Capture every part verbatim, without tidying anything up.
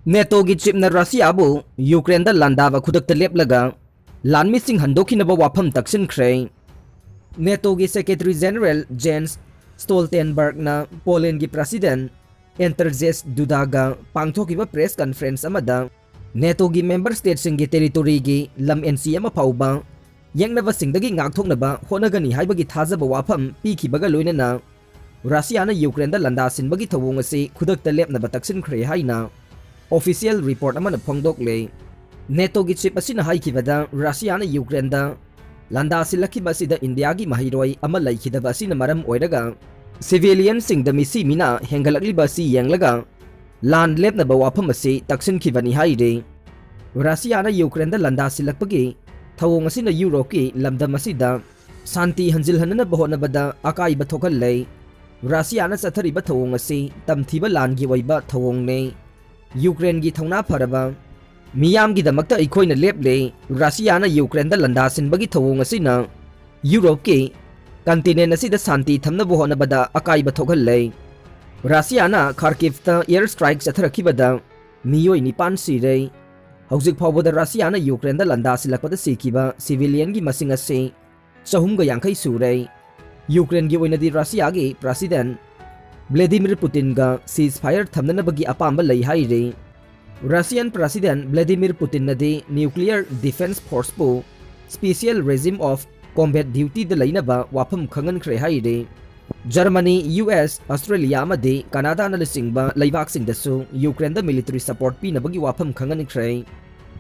ꯅꯦꯇꯣꯒꯤ ꯆꯤꯞꯅ ꯔꯁꯤꯌꯥꯕꯨ ꯌꯨꯀ꯭ꯔꯦꯟꯗ ꯂꯥꯟꯗꯥꯕ ꯈꯨꯗꯛꯇ ꯂꯦꯞꯂꯒ ꯂꯥꯟꯃꯤꯁꯤꯡ ꯍꯟꯗꯣꯛꯈꯤꯅꯕ ꯋꯥꯐꯝ ꯇꯛꯁꯤꯟꯈ꯭ꯔꯦ꯫ ꯅꯦꯇꯣꯒꯤ ꯁꯦꯀ꯭ꯔꯦꯇꯔꯤ ꯖꯦꯅꯔꯦꯜ ꯖꯦꯟꯁ ꯁ꯭ꯇꯣꯜꯇꯦꯟꯕꯔꯒꯅ ꯄꯣꯂꯦꯟꯒꯤ ꯄ꯭ꯔꯁꯤꯗꯦꯟ ꯑꯦꯟꯇꯔꯖꯦꯁ ꯗꯨꯗꯥꯒ ꯄꯥꯡꯊꯣꯛꯈꯤꯕ ꯄ꯭ꯔꯦꯁ ꯀꯟꯐꯔꯦꯟꯁ ꯑꯃꯗ ꯅꯦꯇꯣꯒꯤ ꯃꯦꯝꯕꯔ ꯁ꯭ꯇꯦꯠꯁꯤꯡꯒꯤ ꯇꯦꯔꯤꯇꯣꯔꯤꯒꯤ ꯂꯝ ꯑꯦꯟꯁꯤ ꯑꯃ ꯐꯥꯎꯕ ꯌꯦꯛꯅꯕꯁꯤꯡꯗꯒꯤ ꯉꯥꯛꯊꯣꯛꯅꯕ ꯍꯣꯠꯅꯒꯅꯤ ꯍꯥꯏꯕꯒꯤ ꯊꯥꯖꯕ ꯋꯥꯐꯝ ꯄꯤꯈꯤꯕꯒ ꯂꯣꯏꯅꯅ ꯔꯁꯤꯌꯥꯅ ꯌꯨꯀ꯭ꯔꯦꯟꯗ ꯂꯥꯟꯗꯥꯁꯤꯟꯕꯒꯤ ꯊꯧꯑꯣꯡ ꯑꯁꯤ ꯈꯨꯗꯛꯇ ꯂꯦꯞꯅꯕ ꯇꯛꯁꯤꯟꯈ꯭ꯔꯦ ꯍꯥꯏꯅ ꯑꯣꯐꯤꯁꯤꯌꯦꯜ ꯔꯤꯄꯣꯔꯠ ꯑꯃꯅ ꯐꯣꯡꯗꯣꯛꯂꯦ꯫ ꯅꯦꯇꯣꯒꯤ ꯆꯤꯞ ꯑꯁꯤꯅ ꯍꯥꯏꯈꯤꯕꯗ ꯔꯁꯤꯌꯥꯅ ꯌꯨꯀ꯭ꯔꯦꯟꯗ ꯂꯥꯟꯗꯥꯁꯤꯜꯂꯛꯈꯤꯕ ꯑꯁꯤꯗ ꯏꯟꯗꯤꯌꯥꯒꯤ ꯃꯍꯩꯔꯣꯏ ꯑꯃ ꯂꯩꯈꯤꯗꯕ ꯑꯁꯤꯅ ꯃꯔꯝ ꯑꯣꯏꯔꯒ ꯁꯤꯚꯤꯂꯤꯌꯟꯁꯤꯡꯗ ꯃꯤꯁꯤ ꯃꯤꯅꯥ ꯍꯦꯟꯒꯠꯂꯛꯂꯤꯕ ꯑꯁꯤ ꯌꯦꯡꯂꯒ ꯂꯥꯟ ꯂꯦꯞꯅꯕ ꯋꯥꯐꯝ ꯑꯁꯤ ꯇꯛꯁꯤꯟꯈꯤꯕꯅꯤ ꯍꯥꯏꯔꯤ꯫ ꯔꯁꯤꯌꯥꯅ ꯌꯨꯀ꯭ꯔꯦꯟꯗ ꯂꯥꯟꯗꯥꯁꯤꯜꯂꯛꯄꯒꯤ ꯊꯧꯑꯣꯡ ꯑꯁꯤꯅ ꯌꯨꯔꯣꯞꯀꯤ ꯂꯝꯗꯝ ꯑꯁꯤꯗ ꯁꯥꯟꯇꯤ ꯍꯟꯖꯤꯜꯍꯟꯅꯕ ꯍꯣꯠꯅꯕꯗ ꯑꯀꯥꯏꯕ ꯊꯣꯛꯍꯜꯂꯦ꯫ ꯔꯁꯤꯌꯥꯅ ꯆꯠꯊꯔꯤꯕ ꯊꯧꯑꯣꯡ ꯑꯁꯤ ꯇꯝꯊꯤꯕ ꯂꯥꯟꯒꯤ ꯑꯣꯏꯕ ꯊꯧꯑꯣꯡꯅꯤ꯫ ꯌꯨꯀ꯭ꯔꯦꯟꯒꯤ ꯊꯧꯅꯥ ꯐꯔꯕ ꯃꯤꯌꯥꯝꯒꯤꯗꯃꯛꯇ ꯑꯩꯈꯣꯏꯅ ꯂꯦꯞꯂꯦ꯫ ꯔꯁꯤꯌꯥꯅ ꯌꯨꯀ꯭ꯔꯦꯟꯗ ꯂꯥꯟꯗꯥꯁꯤꯟꯕꯒꯤ ꯊꯧꯑꯣꯡ ꯑꯁꯤꯅ ꯌꯨꯔꯣꯞꯀꯤ ꯀꯟꯇꯤꯅꯦꯟ ꯑꯁꯤꯗ ꯁꯥꯟꯇꯤ ꯊꯝꯅꯕ ꯍꯣꯠꯅꯕꯗ ꯑꯀꯥꯏꯕ ꯊꯣꯛꯍꯜꯂꯦ꯫ ꯔꯁꯤꯌꯥꯅ ꯈꯥꯔꯀꯤꯚꯇ ꯑꯦꯌꯔ ꯁ꯭ꯇ꯭ꯔꯥꯏꯛ ꯆꯠꯊꯔꯛꯈꯤꯕꯗ ꯃꯤꯑꯣꯏ ꯅꯤꯄꯥꯟ ꯁꯤꯔꯦ꯫ ꯍꯧꯖꯤꯛ ꯐꯥꯎꯕꯗ ꯔꯁꯤꯌꯥꯅ ꯌꯨꯀ꯭ꯔꯦꯟꯗ ꯂꯥꯟꯗꯥꯁꯤꯜꯂꯛꯄꯗ ꯁꯤꯈꯤꯕ ꯁꯤꯚꯤꯂꯤꯌꯟꯒꯤ ꯃꯁꯤꯡ ꯑꯁꯤ ꯆꯍꯨꯝꯒ ꯌꯥꯡꯈꯩ ꯁꯨꯔꯦ꯫ ꯌꯨꯀ꯭ꯔꯦꯟꯒꯤ ꯑꯣꯏꯅꯗꯤ ꯔꯁꯤꯌꯥꯒꯤ ꯄ꯭ꯔꯁꯤꯗꯦꯟ ꯚ꯭ꯂꯦꯗꯤꯃꯤꯔ ꯄꯨꯇꯤꯟꯒ ꯁꯤꯖꯐꯥꯌꯔ ꯊꯝꯅꯅꯕꯒꯤ ꯑꯄꯥꯝꯕ ꯂꯩ ꯍꯥꯏꯔꯤ꯫ ꯔꯁꯤꯌꯟ ꯄ꯭ꯔꯁꯤꯗꯦꯟ ꯚ꯭ꯂꯦꯗꯤꯃꯤꯔ ꯄꯨꯇꯤꯟꯅꯗꯤ ꯅ꯭ꯌꯨꯀ꯭ꯂꯤꯌꯔ ꯗꯤꯐꯦꯟꯁ ꯐꯣꯔꯁꯄꯨ ꯁ꯭ꯄꯤꯁꯤꯌꯦꯜ ꯔꯦꯖꯤꯝ ꯑꯣꯐ ꯀꯣꯝꯕꯦꯠ ꯗ꯭ꯌꯨꯇꯤꯗ ꯂꯩꯅꯕ ꯋꯥꯐꯝ ꯈꯪꯍꯟꯈ꯭ꯔꯦ ꯍꯥꯏꯔꯤ꯫ ꯖꯔꯃꯅꯤ, ꯌꯨ ꯑꯦꯁ, ꯑꯁꯇ꯭ꯔꯦꯂꯤꯌꯥ ꯑꯃꯗꯤ ꯀꯅꯥꯗꯥꯅ ꯂꯨꯆꯤꯡꯕ ꯂꯩꯕꯥꯛꯁꯤꯡꯗꯁꯨ ꯌꯨꯀ꯭ꯔꯦꯟꯗ ꯃꯤꯂꯤꯇꯔꯤ ꯁꯄꯣꯔꯠ ꯄꯤꯅꯕꯒꯤ ꯋꯥꯐꯝ ꯈꯪꯍꯟꯈ꯭ꯔꯦ꯫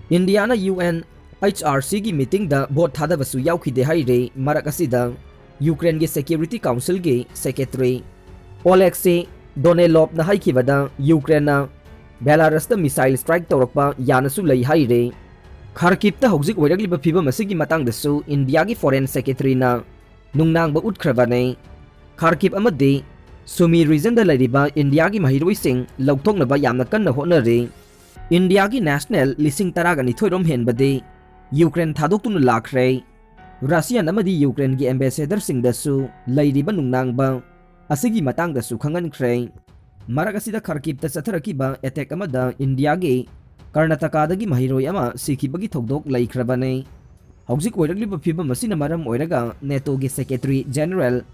ꯏꯟꯗꯤꯌꯥꯅ ꯌꯨ ꯑꯦꯟ ꯑꯩꯆ ꯑꯥꯔ ꯁꯤꯒꯤ ꯃꯤꯇꯤꯡꯗ ꯚꯣꯠ ꯊꯥꯗꯕꯁꯨ ꯌꯥꯎꯈꯤꯗꯦ ꯍꯥꯏꯔꯤ꯫ ꯃꯔꯛ ꯑꯁꯤꯗ ꯌꯨꯀ꯭ꯔꯦꯟꯒꯤ ꯁꯦꯀ꯭ꯌꯨꯔꯤꯇꯤ ꯀꯥꯎꯟꯁꯤꯜꯒꯤ ꯁꯦꯀ꯭ꯔꯦꯇꯔꯤ ꯑꯣꯂꯦꯛꯁꯤ ꯗꯣꯅꯦꯂꯣꯞꯅ ꯍꯥꯏꯈꯤꯕꯗ ꯌꯨꯀ꯭ꯔꯦꯟꯅ ꯕꯦꯂꯥꯔꯁꯇ ꯃꯤꯁꯥꯏꯜ ꯁ꯭ꯇ꯭ꯔꯥꯏꯛ ꯇꯧꯔꯛꯄ ꯌꯥꯅꯁꯨ ꯂꯩ ꯍꯥꯏꯔꯤ꯫ ꯈꯥꯔꯀꯤꯞꯇ ꯍꯧꯖꯤꯛ ꯑꯣꯏꯔꯛꯂꯤꯕ ꯐꯤꯕꯝ ꯑꯁꯤꯒꯤ ꯃꯇꯥꯡꯗꯁꯨ ꯏꯟꯗꯤꯌꯥꯒꯤ ꯐꯣꯔꯦꯟ ꯁꯦꯀ꯭ꯔꯦꯇꯔꯤꯅ ꯅꯨꯡꯅꯥꯡꯕ ꯎꯠꯈ꯭ꯔꯕꯅꯤ꯫ ꯈꯥꯔꯀꯤꯞ ꯑꯃꯗꯤ ꯁꯨꯃꯤ ꯔꯤꯖꯟꯗ ꯂꯩꯔꯤꯕ ꯏꯟꯗꯤꯌꯥꯒꯤ ꯃꯍꯩꯔꯣꯏꯁꯤꯡ ꯂꯧꯊꯣꯛꯅꯕ ꯌꯥꯝꯅ ꯀꯟꯅ ꯍꯣꯠꯅꯔꯤ꯫ ꯏꯟꯗꯤꯌꯥꯒꯤ ꯅꯦꯁꯅꯦꯜ ꯂꯤꯁꯤꯡ ꯇꯔꯥꯒ ꯅꯤꯊꯣꯏ ꯔꯣꯝ ꯍꯦꯟꯕꯗꯤ ꯌꯨꯀ꯭ꯔꯦꯟ ꯊꯥꯗꯣꯛꯇꯨꯅ ꯂꯥꯛꯈ꯭ꯔꯦ꯫ ꯔꯁꯤꯌꯥꯟ ꯑꯃꯗꯤ ꯌꯨꯀ꯭ꯔꯦꯟꯒꯤ ꯑꯦꯝꯕꯦꯁꯦꯗꯔꯁꯤꯡꯗꯁꯨ ꯂꯩꯔꯤꯕ ꯅꯨꯡꯅꯥꯡꯕ ꯑꯁꯤꯒꯤ ꯃꯇꯥꯡꯗꯁꯨ ꯈꯪꯍꯟꯈ꯭ꯔꯦ꯫ ꯃꯔꯛ ꯑꯁꯤꯗ ꯈꯥꯔꯀꯤꯞꯇ ꯆꯠꯊꯔꯛꯈꯤꯕ ꯑꯦꯇꯦꯛ ꯑꯃꯗ ꯏꯟꯗꯤꯌꯥꯒꯤ ꯀꯔꯅꯥꯇꯀꯥꯗꯒꯤ ꯃꯍꯩꯔꯣꯏ ꯑꯃ ꯁꯤꯈꯤꯕꯒꯤ ꯊꯧꯗꯣꯛ ꯂꯩꯈ꯭ꯔꯕꯅꯤ꯫ ꯍꯧꯖꯤꯛ ꯑꯣꯏꯔꯛꯂꯤꯕ ꯐꯤꯕꯝ ꯑꯁꯤꯅ ꯃꯔꯝ ꯑꯣꯏꯔꯒ ꯅꯦꯇꯣꯒꯤ ꯁꯦꯀ꯭ꯔꯦꯇꯔꯤ ꯖꯦꯅꯔꯦꯜ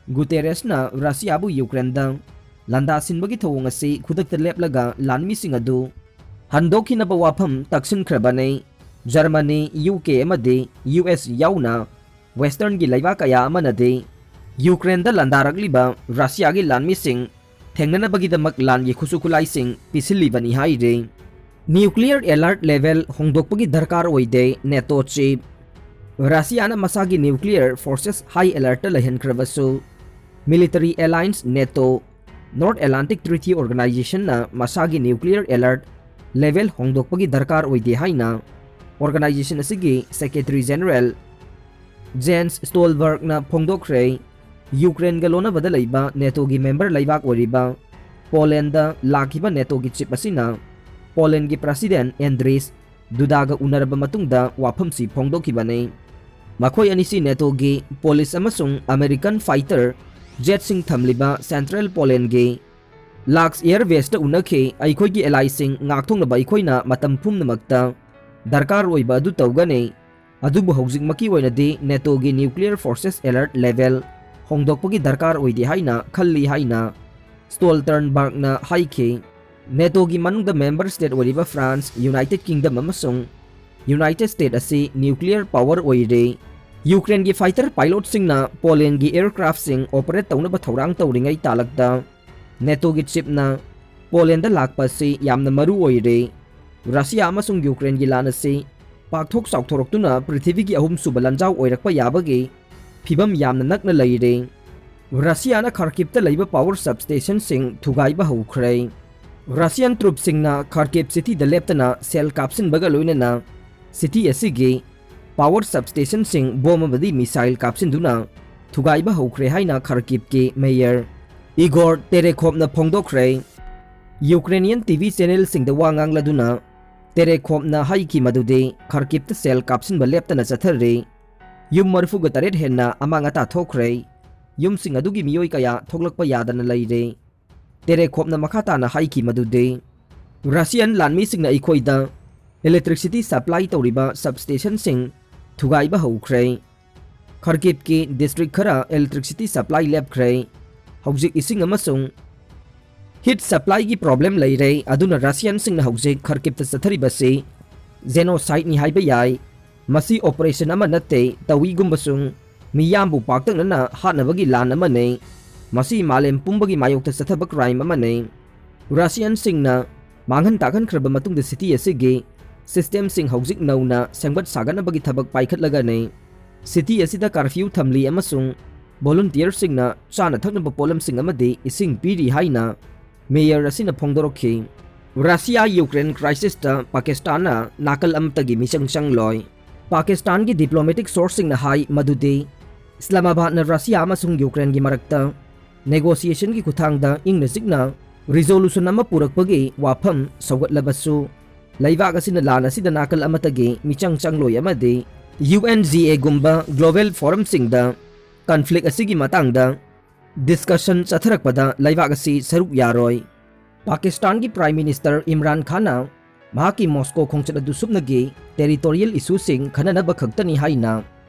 ꯒꯨꯇꯦꯔꯦꯁꯅ ꯔꯁꯤꯌꯥꯕꯨ ꯌꯨꯀ꯭ꯔꯦꯟꯗ ꯂꯥꯟꯗꯥꯁꯤꯟꯕꯒꯤ ꯊꯧꯑꯣꯡ ꯑꯁꯤ ꯈꯨꯗꯛꯇ ꯂꯦꯞꯂꯒ ꯂꯥꯟꯃꯤꯁꯤꯡ ꯑꯗꯨ ꯍꯟꯗꯣꯛꯈꯤꯅꯕ ꯋꯥꯐꯝ ꯇꯛꯁꯤꯟꯈ꯭ꯔꯕꯅꯤ꯫ ꯖꯔꯃꯅꯤ, ꯌꯨ ꯀꯦ ꯑꯃꯗꯤ ꯌꯨ ꯑꯦꯁ ꯌꯥꯎꯅ ꯋꯦꯁꯇꯔꯟꯒꯤ ꯂꯩꯕꯥꯛ ꯀꯌꯥ ꯑꯃꯅꯗꯤ ꯌꯨꯀ꯭ꯔꯦꯟꯗ ꯂꯥꯟꯗꯥꯔꯛꯂꯤꯕ ꯔꯁꯤꯌꯥꯒꯤ ꯂꯥꯟꯃꯤꯁꯤꯡ ꯊꯦꯡꯅꯅꯕꯒꯤꯗꯃꯛ ꯂꯥꯟꯒꯤ ꯈꯨꯠꯁꯨ ꯈꯨꯠꯂꯥꯏꯁꯤꯡ ꯄꯤꯁꯤꯜꯂꯤꯕꯅꯤ ꯍꯥꯏꯔꯤ꯫ ꯅ꯭ꯌꯨꯀ꯭ꯂꯤꯌꯔ ꯑꯦꯂꯔꯠ ꯂꯦꯚꯦꯜ ꯍꯣꯡꯗꯣꯛꯄꯒꯤ ꯗꯔꯀꯥꯔ ꯑꯣꯏꯗꯦ, ꯅꯦꯇꯣ ꯆꯤꯐ꯫ ꯔꯁꯤꯌꯥꯅ ꯃꯁꯥꯒꯤ ꯅ꯭ꯌꯨꯀ꯭ꯂꯤꯌꯔ ꯐꯣꯔꯁꯦꯁ ꯍꯥꯏ ꯑꯦꯂꯔꯠꯇ ꯂꯩꯍꯟꯈ꯭ꯔꯕꯁꯨ, military alliance NATO, North Atlantic Treaty ꯑꯣꯔꯒꯅꯥꯏꯖꯦꯁꯟꯅ ꯃꯁꯥꯒꯤ ꯅ꯭ꯌꯨꯀ꯭ꯂꯤꯌꯔ ꯑꯦꯂꯔꯠ ꯂꯦꯚꯦꯜ ꯍꯣꯡꯗꯣꯛꯄꯒꯤ ꯗꯔꯀꯥꯔ ꯑꯣꯏꯗꯦ ꯍꯥꯏꯅ ꯑꯣꯔꯒꯅꯥꯏꯖꯦꯁꯟ ꯑꯁꯤꯒꯤ ꯁꯦꯀ꯭ꯔꯦꯇꯔꯤ ꯖꯦꯅꯔꯦꯜ ꯖꯦꯟꯁ ꯁ꯭ꯇꯣꯜꯕꯔꯒꯅ ꯐꯣꯡꯗꯣꯛꯈ꯭ꯔꯦ꯫ ꯌꯨꯀ꯭ꯔꯦꯟꯒ ꯂꯣꯟꯅꯕꯗ ꯂꯩꯕ ꯅꯦꯇꯣꯒꯤ ꯃꯦꯝꯕꯔ ꯂꯩꯕꯥꯛ ꯑꯣꯏꯔꯤꯕ ꯄꯣꯂꯦꯟꯗ ꯂꯥꯛꯈꯤꯕ ꯅꯦꯇꯣꯒꯤ ꯆꯤꯐ ꯑꯁꯤꯅ ꯄꯣꯂꯦꯟꯒꯤ ꯄ꯭ꯔꯁꯤꯗꯦꯟ ꯑꯦꯟꯗ꯭ꯔꯤꯁ ꯗꯨꯗꯥꯒ ꯎꯅꯔꯕ ꯃꯇꯨꯡꯗ ꯋꯥꯐꯝꯁꯤ ꯐꯣꯡꯗꯣꯛꯈꯤꯕꯅꯤ꯫ ꯃꯈꯣꯏ ꯑꯅꯤꯁꯤ ꯅꯦꯇꯣꯒꯤ ꯄꯣꯂꯤꯁ ꯑꯃꯁꯨꯡ ꯑꯃꯦꯔꯤꯀꯟ ꯐꯥꯏꯇꯔ ꯖꯦꯠꯁꯤꯡ ꯊꯝꯂꯤꯕ ꯁꯦꯟꯇ꯭ꯔꯦꯜ ꯄꯣꯂꯦꯟꯒꯤ ꯂꯥꯛꯁ ꯑꯦꯌꯔ ꯕꯦꯁꯇ ꯎꯅꯈꯤ꯫ ꯑꯩꯈꯣꯏꯒꯤ ꯑꯦꯂꯥꯏꯁꯤꯡ ꯉꯥꯛꯊꯣꯛꯅꯕ ꯑꯩꯈꯣꯏꯅ ꯃꯇꯝ ꯄꯨꯝꯅꯃꯛꯇ ꯗꯔꯀꯥꯔ ꯑꯣꯏꯕ ꯑꯗꯨ ꯇꯧꯒꯅꯤ, ꯑꯗꯨꯕꯨ ꯍꯧꯖꯤꯛꯃꯛꯀꯤ ꯑꯣꯏꯅꯗꯤ ꯅꯦꯇꯣꯒꯤ ꯅ꯭ꯌꯨꯀ꯭ꯂꯤꯌꯔ ꯐꯣꯔꯁꯦꯁ ꯑꯦꯂꯔꯠ ꯂꯦꯚꯦꯜ ꯍꯣꯡꯗꯣꯛꯄꯒꯤ ꯗꯔꯀꯥꯔ ꯑꯣꯏꯗꯦ ꯍꯥꯏꯅ ꯈꯜꯂꯤ ꯍꯥꯏꯅ ꯁ꯭ꯇꯣꯜꯇꯔꯟꯕꯔꯒꯅ ꯍꯥꯏꯈꯤ꯫ ꯅꯦꯇꯣꯒꯤ ꯃꯅꯨꯡꯗ ꯃꯦꯝꯕꯔ ꯁ꯭ꯇꯦꯠ ꯑꯣꯏꯔꯤꯕ ꯐ꯭ꯔꯥꯟꯁ, ꯌꯨꯅꯥꯏꯇꯦꯗ ꯀꯤꯡꯗꯝ ꯑꯃꯁꯨꯡ ꯌꯨꯅꯥꯏꯇꯦꯗ ꯁ꯭ꯇꯦꯠ ꯑꯁꯤ ꯅ꯭ꯌꯨꯀ꯭ꯂꯤꯌꯔ ꯄꯥꯋꯔ ꯑꯣꯏꯔꯦ꯫ ꯌꯨꯀ꯭ꯔꯦꯟꯒꯤ ꯐꯥꯏꯇꯔ ꯄꯥꯏꯂꯣꯠꯁꯤꯡꯅ ꯄꯣꯂꯦꯟꯒꯤ ꯑꯦꯌꯔꯀ꯭ꯔꯥꯐꯁꯤꯡ ꯑꯣꯄꯔꯦꯠ ꯇꯧꯅꯕ ꯊꯧꯔꯥꯡ ꯇꯧꯔꯤꯉꯩ ꯇꯥꯂꯛꯇ ꯅꯦꯇꯣꯒꯤ ꯆꯤꯞꯅ ꯄꯣꯂꯦꯟꯗ ꯂꯥꯛꯄ ꯑꯁꯤ ꯌꯥꯝꯅ ꯃꯔꯨ ꯑꯣꯏꯔꯦ꯫ ꯔꯁꯤꯌꯥ ꯑꯃꯁꯨꯡ ꯌꯨꯀ꯭ꯔꯦꯟꯒꯤ ꯂꯥꯟ ꯑꯁꯤ ꯄꯥꯛꯊꯣꯛ ꯆꯥꯎꯊꯣꯔꯛꯇꯨꯅ ꯄ꯭ꯔꯤꯊꯤꯕꯤꯒꯤ ꯑꯍꯨꯝꯁꯨꯕ ꯂꯥꯟꯖꯥꯎ ꯑꯣꯏꯔꯛꯄ ꯌꯥꯕꯒꯤ ꯐꯤꯕꯝ ꯌꯥꯝꯅ ꯅꯛꯅ ꯂꯩꯔꯦ꯫ ꯔꯁꯤꯌꯥꯅ ꯈꯥꯔꯀꯤꯞꯇ ꯂꯩꯕ ꯄꯥꯋꯔ ꯁꯕꯁ꯭ꯇꯦꯁꯟꯁꯤꯡ ꯊꯨꯒꯥꯏꯕ ꯍꯧꯈ꯭ꯔꯦ꯫ ꯔꯁꯤꯌꯥꯟ ꯇ꯭ꯔꯨꯞꯁꯤꯡꯅ ꯈꯥꯔꯀꯤꯞ ꯁꯤꯇꯤꯗ ꯂꯦꯞꯇꯅ ꯁꯦꯜ ꯀꯥꯞꯁꯤꯟꯕꯒ ꯂꯣꯏꯅꯅ ꯁꯤꯇꯤ ꯑꯁꯤꯒꯤ ꯄꯥꯋꯔ ꯁꯕꯁ꯭ꯇꯦꯁꯟꯁꯤꯡ ꯕꯣꯝ ꯑꯃꯗꯤ ꯃꯤꯁꯥꯏꯜ ꯀꯥꯞꯁꯤꯟꯗꯨꯅ ꯊꯨꯒꯥꯏꯕ ꯍꯧꯈ꯭ꯔꯦ ꯍꯥꯏꯅ ꯈꯥꯔꯀꯤꯞꯀꯤ ꯃꯦꯌꯔ ꯏꯒꯣꯔ ꯇꯦꯔꯦꯈꯣꯞꯅ ꯐꯣꯡꯗꯣꯛꯈ꯭ꯔꯦ꯫ ꯌꯨꯀ꯭ꯔꯦꯅꯤꯌꯟ ꯇꯤ ꯚꯤ ꯆꯦꯅꯦꯜꯁꯤꯡꯗ ꯋꯥ ꯉꯥꯡꯂꯗꯨꯅ ꯇꯦꯔꯦꯈꯣꯞꯅ ꯍꯥꯏꯈꯤ ꯃꯗꯨꯗꯤ ꯈꯥꯔꯀꯤꯞꯇ ꯁꯦꯜ ꯀꯥꯞꯁꯤꯟꯕ ꯂꯦꯞꯇꯅ ꯆꯠꯊꯔꯤ꯫ ꯌꯨꯝ ꯃꯔꯤꯐꯨꯒ ꯇꯔꯦꯠ ꯍꯦꯟꯅ ꯑꯃꯥꯡ ꯑꯇꯥ ꯊꯣꯛꯈ꯭ꯔꯦ꯫ ꯌꯨꯝꯁꯤꯡ ꯑꯗꯨꯒꯤ ꯃꯤꯑꯣꯏ ꯀꯌꯥ ꯊꯣꯛꯂꯛꯄ ꯌꯥꯗꯅ ꯂꯩꯔꯦ꯫ ꯇꯦꯔꯦꯈꯣꯞꯅ ꯃꯈꯥ ꯇꯥꯅ ꯍꯥꯏꯈꯤ ꯃꯗꯨꯗꯤ, ꯔꯁꯤꯌꯥꯟ ꯂꯥꯟꯃꯤꯁꯤꯡꯅ ꯑꯩꯈꯣꯏꯗ electricity supply ꯇꯧꯔꯤꯕ substationꯁꯤꯡ ꯊꯨꯒꯥꯏꯕ ꯍꯧꯈ꯭ꯔꯦ꯫ ꯈꯔꯀꯤꯞꯀꯤ district ꯈꯔ electricity supply ꯂꯦꯞꯈ꯭ꯔꯦ꯫ ꯍꯧꯖꯤꯛ ꯏꯁꯤꯡ ꯑꯃꯁꯨꯡ heat supplyꯒꯤ problem ꯂꯩꯔꯦ, ꯑꯗꯨꯅ ꯔꯁꯤꯌꯥꯟꯁꯤꯡꯅ ꯍꯧꯖꯤꯛ ꯈꯔꯀꯤꯞꯇ ꯆꯠꯊꯔꯤꯕꯁꯤ genocideꯅꯤ ꯍꯥꯏꯕ ꯌꯥꯏ꯫ ꯃꯁꯤ operation ꯑꯃ ꯅꯠꯇꯦ, ꯇꯧꯏꯒꯨꯝꯕꯁꯨꯡ ꯃꯤꯌꯥꯝꯕꯨ ꯄꯥꯛꯇꯛꯅꯅ ꯍꯥꯠꯅꯕꯒꯤ ꯂꯥꯟ ꯑꯃꯅꯤ꯫ ꯃꯁꯤ ꯃꯥꯂꯦꯝ ꯄꯨꯝꯕꯒꯤ ꯃꯥꯌꯣꯛꯇ ꯆꯠꯊꯕ crime ꯑꯃꯅꯤ꯫ ꯔꯁꯤꯌꯥꯟꯁꯤꯡꯅ ꯃꯥꯡꯍꯟ ꯇꯥꯛꯍꯟꯈ꯭ꯔꯕ ꯃꯇꯨꯡꯗ city ꯑꯁꯤꯒꯤ systemꯁꯤꯡ ꯍꯧꯖꯤꯛ ꯅꯧꯅ ꯁꯦꯝꯒꯠ ꯁꯥꯒꯠꯅꯕꯒꯤ ꯊꯕꯛ ꯄꯥꯏꯈꯠꯂꯒꯅꯤ꯫ City ꯑꯁꯤꯗ curfew ꯊꯝꯂꯤ ꯑꯃꯁꯨꯡ volunteerꯁꯤꯡꯅ ꯆꯥꯅ ꯊꯛꯅꯕ ꯄꯣꯠꯂꯝꯁꯤꯡ ꯑꯃꯗꯤ ꯏꯁꯤꯡ ꯄꯤꯔꯤ ꯍꯥꯏꯅ mayor ꯑꯁꯤꯅ ꯐꯣꯡꯗꯣꯔꯛꯈꯤ꯫ ꯔꯁꯤꯌꯥ ꯌꯨꯀ꯭ꯔꯦꯟ crisisꯇ ꯄꯥꯀꯤꯁꯇꯥꯟꯅ ꯅꯥꯀꯜ ꯑꯃꯠꯇꯒꯤ ꯃꯤꯆꯪ ꯆꯪꯂꯣꯏ꯫ ꯄꯥꯀꯤꯁꯇꯥꯟꯒꯤ diplomatic sourceꯁꯤꯡꯅ ꯍꯥꯏ ꯃꯗꯨꯗꯤ ꯏꯁꯂꯥꯃꯥꯕꯥꯗꯅ ꯔꯁꯤꯌꯥ ꯑꯃꯁꯨꯡ ꯌꯨꯀ꯭ꯔꯦꯟꯒꯤ ꯃꯔꯛꯇ negotiationꯒꯤ ꯈꯨꯠꯊꯥꯡꯗ ꯏꯪꯅ ꯆꯤꯛꯅ resolution ꯑꯃ ꯄꯨꯔꯛꯄꯒꯤ ꯋꯥꯐꯝ ꯁꯧꯒꯠꯂꯕꯁꯨ, ꯂꯩꯕꯥꯛ ꯑꯁꯤꯅ ꯂꯥꯟ ꯑꯁꯤꯗ ꯅꯥꯀꯜ ꯑꯃꯠꯇꯒꯤ ꯃꯤꯆꯪ ꯆꯪꯂꯣꯏ ꯑꯃꯗꯤ UNGAꯒꯨꯝꯕ global forumꯁꯤꯡꯗ conflict ꯑꯁꯤꯒꯤ ꯃꯇꯥꯡꯗ discussion ꯆꯠꯊꯔꯛꯄꯗ ꯂꯩꯕꯥꯛ ꯑꯁꯤ ꯁꯔꯨꯛ ꯌꯥꯔꯣꯏ꯫ ꯄꯥꯀꯤꯁꯇꯥꯟꯒꯤ Prime Minister ꯏꯝꯔꯥꯟ ꯈꯥꯟꯅ ꯃꯍꯥꯛꯀꯤ ꯃꯣꯁꯀꯣ ꯈꯣꯡꯆꯠ ꯑꯗꯨ ꯁꯨꯞꯅꯒꯤ territorial issueꯁꯤꯡ ꯈꯟꯅꯅꯕ ꯈꯛꯇꯅꯤ ꯍꯥꯏꯅ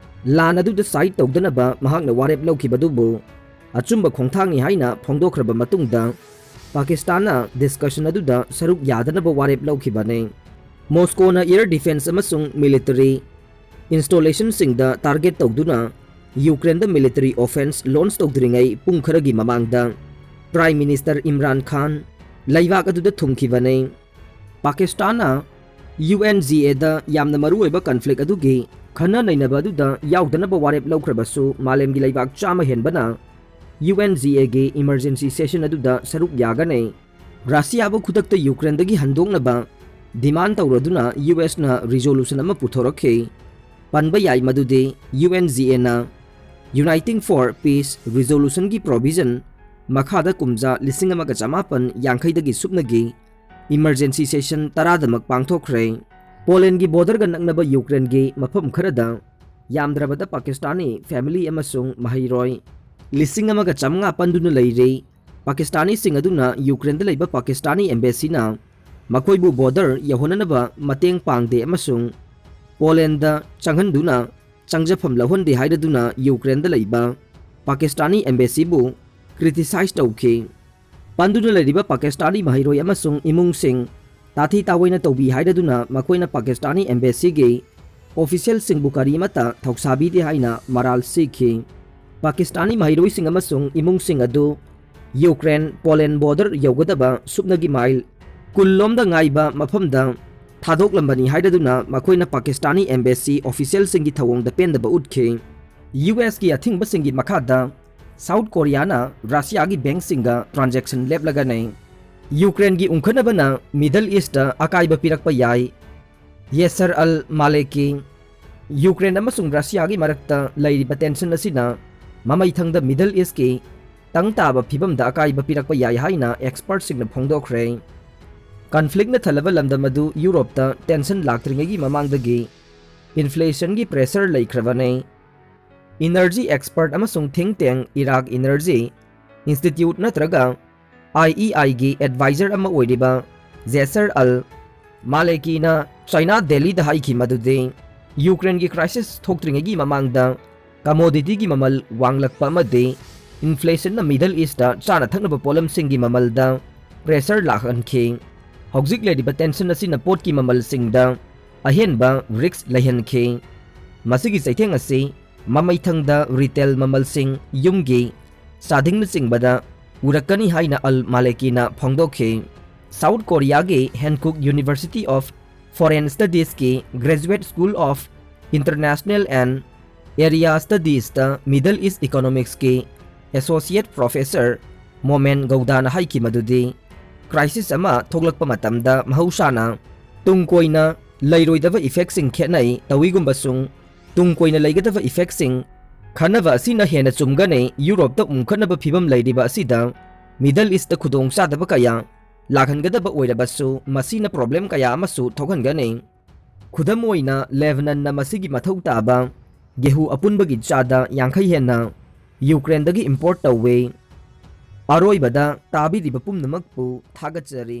ꯂꯥꯟ ꯑꯗꯨꯗ side ꯇꯧꯗꯅꯕ ꯃꯍꯥꯛꯅ ꯋꯥꯔꯦꯞ ꯂꯧꯈꯤꯕꯗꯨꯕꯨ ꯑꯆꯨꯝꯕ ꯈꯣꯡꯊꯥꯡꯅꯤ ꯍꯥꯏꯅ ꯐꯣꯡꯗꯣꯛꯈ꯭ꯔꯕ ꯃꯇꯨꯡꯗ, ꯄꯥꯀꯤꯁꯇꯥꯟꯅ discussion ꯑꯗꯨꯗ ꯁꯔꯨꯛ ꯌꯥꯗꯅꯕ ꯋꯥꯔꯦꯞ ꯂꯧꯈꯤꯕꯅꯤ꯫ ꯃꯣꯁꯀꯣꯅ air defence ꯑꯃꯁꯨꯡ military installationꯁꯤꯡꯗ target ꯇꯧꯗꯨꯅ ꯌꯨꯀ꯭ꯔꯦꯟꯗ military offence launch ꯇꯧꯗ꯭ꯔꯤꯉꯩ ꯄꯨꯡ ꯈꯔꯒꯤ ꯃꯃꯥꯡꯗ Prime Minister ꯏꯝꯔꯥꯟ ꯈꯥꯟ ꯂꯩꯕꯥꯛ ꯑꯗꯨꯗ ꯊꯨꯡꯈꯤꯕꯅꯤ꯫ ꯄꯥꯀꯤꯁꯇꯥꯟꯅ UNGAꯗ ꯌꯥꯝꯅ ꯃꯔꯨꯑꯣꯏꯕ conflict ꯑꯗꯨꯒꯤ ꯈꯟꯅ ꯅꯩꯅꯕ ꯑꯗꯨꯗ ꯌꯥꯎꯗꯅꯕ ꯋꯥꯔꯦꯞ ꯂꯧꯈ꯭ꯔꯕꯁꯨ, ꯃꯥꯂꯦꯝꯒꯤ ꯂꯩꯕꯥꯛ ꯆꯥꯝꯃ ꯍꯦꯟꯕꯅ UNGAꯒꯤ emergency session ꯑꯗꯨꯗ ꯁꯔꯨꯛ ꯌꯥꯒꯅꯤ꯫ ꯔꯁꯤꯌꯥꯕꯨ ꯈꯨꯗꯛꯇ ꯌꯨꯀ꯭ꯔꯦꯟꯗꯒꯤ ꯍꯟꯗꯣꯛꯅꯕ demand ꯇꯧꯔꯗꯨꯅ USꯅ resolution ꯑꯃ ꯄꯨꯊꯣꯔꯛꯈꯤ꯫ ꯄꯟꯕ ꯌꯥꯏ ꯃꯗꯨꯗꯤ UNGAꯅ Uniting for Peace resolutionꯒꯤ provision ꯃꯈꯥꯗ ꯀꯨꯝꯖꯥ ꯂꯤꯁꯤꯡ ꯑꯃꯒ ꯆꯃꯥꯄꯟ ꯌꯥꯡꯈꯩꯗꯒꯤ ꯁꯨꯞꯅꯒꯤ emergency session ꯇꯔꯥꯗꯃꯛ ꯄꯥꯡꯊꯣꯛꯈ꯭ꯔꯦ꯫ ꯄꯣꯂꯦꯟꯒꯤ borderꯒ ꯅꯛꯅꯕ ꯌꯨꯀ꯭ꯔꯦꯟꯒꯤ ꯃꯐꯝ ꯈꯔꯗ ꯌꯥꯝꯗ꯭ꯔꯕꯗ ꯄꯥꯀꯤꯁꯇꯥꯅꯤ family ꯑꯃꯁꯨꯡ ꯃꯍꯩꯔꯣꯏ ꯂꯤꯁꯤꯡ ꯑꯃꯒ ꯆꯥꯃꯉꯥ ꯄꯟꯗꯨꯅ ꯂꯩꯔꯤ꯫ ꯄꯥꯀꯤꯁꯇꯥꯅꯤꯁꯤꯡ ꯑꯗꯨꯅ ꯌꯨꯀ꯭ꯔꯦꯟꯗ ꯂꯩꯕ ꯄꯥꯀꯤꯁꯇꯥꯅꯤ embassy ꯅ ꯃꯈꯣꯏꯕꯨ border ꯌꯧꯍꯟꯅꯅꯕ ꯃꯇꯦꯡ ꯄꯥꯡꯗꯦ ꯑꯃꯁꯨꯡ ꯄꯣꯂꯦꯟꯗ ꯆꯪꯍꯟꯗꯨꯅ ꯆꯪꯖꯐꯝ ꯂꯧꯍꯟꯗꯦ ꯍꯥꯏꯔꯗꯨꯅ ꯌꯨꯀ꯭ꯔꯦꯟꯗ ꯂꯩꯕ ꯄꯥꯀꯤꯁꯇꯥꯅꯤ embassy ꯕꯨ criticize ꯇꯧꯈꯤ꯫ ꯄꯟꯗꯨꯅ ꯂꯩꯔꯤꯕ ꯄꯥꯀꯤꯁꯇꯥꯅꯤ ꯃꯍꯩꯔꯣꯏ ꯑꯃꯁꯨꯡ ꯏꯃꯨꯡꯁꯤꯡ ꯇꯥꯊꯤ ꯇꯥꯑꯣꯏꯅ ꯇꯧꯕꯤ ꯍꯥꯏꯔꯗꯨꯅ ꯃꯈꯣꯏꯅ ꯄꯥꯀꯤꯁꯇꯥꯅꯤ embassy ꯒꯤ official ꯁꯤꯡꯕꯨ ꯀꯔꯤꯃꯠꯇ ꯊꯧꯁꯥꯕꯤꯗꯦ ꯍꯥꯏꯅ ꯃꯔꯥꯜ ꯁꯤꯈꯤ꯫ ꯄꯥꯀꯤꯁꯇꯥꯅꯤ ꯃꯍꯩꯔꯣꯏꯁꯤꯡ ꯑꯃꯁꯨꯡ ꯏꯃꯨꯡꯁꯤꯡ ꯑꯗꯨ ꯌꯨꯀ꯭ꯔꯦꯟ ꯄꯣꯂꯦꯟ border ꯌꯧꯒꯗꯕ ꯁꯨꯞꯅꯒꯤ ꯃꯥꯏꯜ ꯀꯨꯟ ꯂꯣꯝꯗ ꯉꯥꯏꯕ ꯃꯐꯝꯗ ꯊꯥꯗꯣꯛꯂꯝꯕꯅꯤ ꯍꯥꯏꯔꯗꯨꯅ ꯃꯈꯣꯏꯅ ꯄꯥꯀꯤꯁꯇꯥꯅꯤ embassy official ꯁꯤꯡꯒꯤ ꯊꯧꯑꯣꯡꯗ ꯄꯦꯟꯗꯕ ꯎꯠꯈꯤ꯫ ꯌꯨ ꯑꯦꯁ ꯀꯤ ꯑꯊꯤꯡꯕꯁꯤꯡꯒꯤ ꯃꯈꯥꯗ ꯁꯥꯎꯠ ꯀꯣꯔꯤꯌꯥꯅ ꯔꯁꯤꯌꯥꯒꯤ bank ꯁꯤꯡꯒ transaction ꯂꯦꯞꯂꯒꯅꯤ꯫ ꯌꯨꯀ꯭ꯔꯦꯟꯒꯤ ꯎꯪꯈꯠꯅꯕꯅ Middle East ꯇ ꯑꯀꯥꯏꯕ ꯄꯤꯔꯛꯄ ꯌꯥꯏ꯫ ꯌꯦꯁꯔ ꯑꯜ ꯃꯥꯂꯦꯀꯤ꯫ ꯌꯨꯀ꯭ꯔꯦꯟ ꯑꯃꯁꯨꯡ ꯔꯁꯤꯌꯥꯒꯤ ꯃꯔꯛꯇ ꯂꯩꯔꯤꯕ tension ꯑꯁꯤꯅ ꯃꯃꯩꯊꯪꯗ Middle East ꯀꯤ ꯇꯪ ꯇꯥꯕ ꯐꯤꯕꯝꯗ ꯑꯀꯥꯏꯕ ꯄꯤꯔꯛꯄ ꯌꯥꯏ ꯍꯥꯏꯅ expert ꯁꯤꯡꯅ ꯐꯣꯡꯗꯣꯛꯈ꯭ꯔꯦ꯫ Conflict ꯅ ꯊꯜꯂꯕ ꯂꯝꯗꯝ ꯑꯗꯨ ꯌꯨꯔꯣꯞꯇ tension ꯂꯥꯛꯇ꯭ꯔꯤꯉꯩꯒꯤ ꯃꯃꯥꯡꯗꯒꯤ inflation ꯒꯤ pressure ꯂꯩꯈ꯭ꯔꯕꯅꯤ꯫ Energy expert ꯑꯃꯁꯨꯡ think tank Iraq Energy Institute ꯅꯠꯇ꯭ꯔꯒ I E I ꯒꯤ advisor ꯑꯃ ꯑꯣꯏꯔꯤꯕ ꯖꯦꯁꯔ ꯑꯜ ꯃꯥꯂꯦꯀꯤꯅ China Daily ꯗ ꯍꯥꯏꯈꯤ ꯃꯗꯨꯗꯤ ꯌꯨꯀ꯭ꯔꯦꯟꯒꯤ crisis ꯊꯣꯛꯇ꯭ꯔꯤꯉꯩꯒꯤ ꯃꯃꯥꯡꯗ commodity ꯒꯤ ꯃꯃꯜ ꯋꯥꯡꯂꯛꯄ ꯑꯃꯗꯤ inflation ꯅ Middle East ꯇ ꯆꯥꯅ ꯊꯛꯅꯕ ꯄꯣꯠꯂꯝꯁꯤꯡꯒꯤ ꯃꯃꯜꯗ pressure ꯂꯥꯛꯍꯟꯈꯤ꯫ ꯍꯧꯖꯤꯛ ꯂꯩꯔꯤꯕ tension ꯑꯁꯤꯅ ꯄꯣꯠꯀꯤ ꯃꯃꯜꯁꯤꯡꯗ ꯑꯍꯦꯟꯕ risk ꯂꯩꯍꯟꯈꯤ꯫ ꯃꯁꯤꯒꯤ ꯆꯩꯊꯦꯡ ꯑꯁꯤ ꯃꯃꯩꯊꯪꯗ retail ꯃꯃꯜꯁꯤꯡ, ꯌꯨꯝꯒꯤ ꯆꯥꯗꯤꯡꯅꯆꯤꯡꯕꯗ ꯎꯔꯛꯀꯅꯤ ꯍꯥꯏꯅ ꯑꯜ ꯃꯥꯂꯦꯀꯤꯅ ꯐꯣꯡꯗꯣꯛꯈꯤ꯫ ꯁꯥꯎꯠ ꯀꯣꯔꯤꯌꯥꯒꯤ Hankook University of Foreign Studies ꯀꯤ Graduate School of International and Area Studies ꯇ Middle East Economics ꯀꯤ associate professor ꯃꯣꯃꯦꯟ ꯒꯧꯗꯥꯅ ꯍꯥꯏꯈꯤ ꯃꯗꯨꯗꯤ crisis ꯑꯃ ꯊꯣꯛꯂꯛꯄ ꯃꯇꯝꯗ ꯃꯍꯧꯁꯥꯅ ꯇꯨꯡ ꯀꯣꯏꯅ ꯂꯩꯔꯣꯏꯗꯕ effect ꯁꯤꯡ ꯈꯦꯠꯅꯩ꯫ ꯇꯧꯏꯒꯨꯝꯕꯁꯨꯡ ꯇꯨꯡ ꯀꯣꯏꯅ ꯂꯩꯒꯗꯕ effect ꯁꯤꯡ ꯈꯟꯅꯕ ꯑꯁꯤꯅ ꯍꯦꯟꯅ ꯆꯨꯝꯒꯅꯤ꯫ ꯌꯨꯔꯣꯞꯇ ꯎꯪꯈꯠꯅꯕ ꯐꯤꯕꯝ ꯂꯩꯔꯤꯕ ꯑꯁꯤꯗ Middle East ꯇ ꯈꯨꯗꯣꯡꯆꯥꯗꯕ ꯀꯌꯥ ꯂꯥꯛꯍꯟꯒꯗꯕ ꯑꯣꯏꯔꯕꯁꯨ ꯃꯁꯤꯅ problem ꯀꯌꯥ ꯑꯃꯁꯨ ꯊꯣꯛꯍꯟꯒꯅꯤ꯫ ꯈꯨꯗꯝ ꯑꯣꯏꯅ, ꯂꯦꯕꯅꯟꯅ ꯃꯁꯤꯒꯤ ꯃꯊꯧ ꯇꯥꯕ ꯒꯦꯍꯨ ꯑꯄꯨꯟꯕꯒꯤ ꯆꯥꯗ ꯌꯥꯡꯈꯩ ꯍꯦꯟꯅ ꯌꯨꯀ꯭ꯔꯦꯟꯗꯒꯤ import ꯇꯧꯏ꯫ ꯑꯔꯣꯏꯕꯗ ꯇꯥꯕꯤꯔꯤꯕ ꯄꯨꯝꯅꯃꯛꯄꯨ ꯊꯥꯒꯠꯆꯔꯤ꯫